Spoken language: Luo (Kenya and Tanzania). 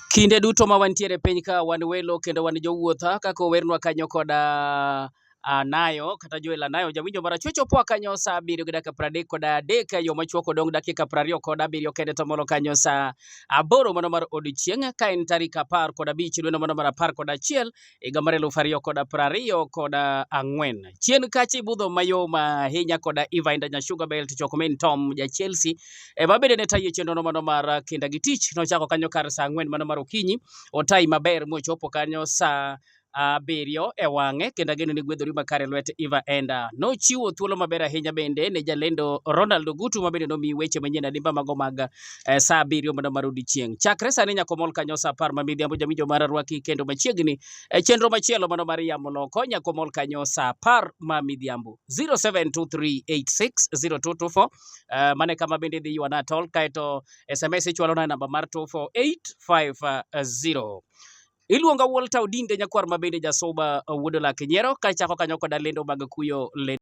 Kinde duto ma wantiere e piny ka wan welo kendo wan jowuoth kaka owernwa kanyo koda Anayo kata Joel Anayo jawinjo marachwe chopo kanyo saa 7 gi dakika 33 e yo machuok odong' dakika 27 kende to molo kanyo saa 8 mano mar odiochieng' ka en tarik 15 dweno mano mar 11 higa mar 2024. Chien kacha ibudho mayom ahinya koda Eva Inda Nyashuga Belt choko min Tom ja Chelsea ema bende ne tayo chenro mano mar kinda gi tich nochako kanyo kar saa 4 mano mar okinyi otai maber mochopo kanyo saa 7 e wang'e kendo ageno ni gwedhori makare lwet Eva Enda. Nochiwo thuolo maber ahinya bende ne jalendo Ronald Ogutu ma bende nomiyi weche manyien adimba mago mag saa 7 mano mar odiochieng'. Chakre sani nyaka omol kanyo saa 10 ma midhiambo jawinjo mara rwaki kendo machiegni e chenro machielo mano mar yamo loko nyaka omol kanyo saa 10 ma midhiambo. 0723860224 mane kama bende idhi ywana tol kaeto SMS ichwalo na namba mar 24850. Iluonga Walter Odinde nyakwar ma bende jasoba wuod Olak Nyiero kachako kanyo koda lendo mag kuyo lendo.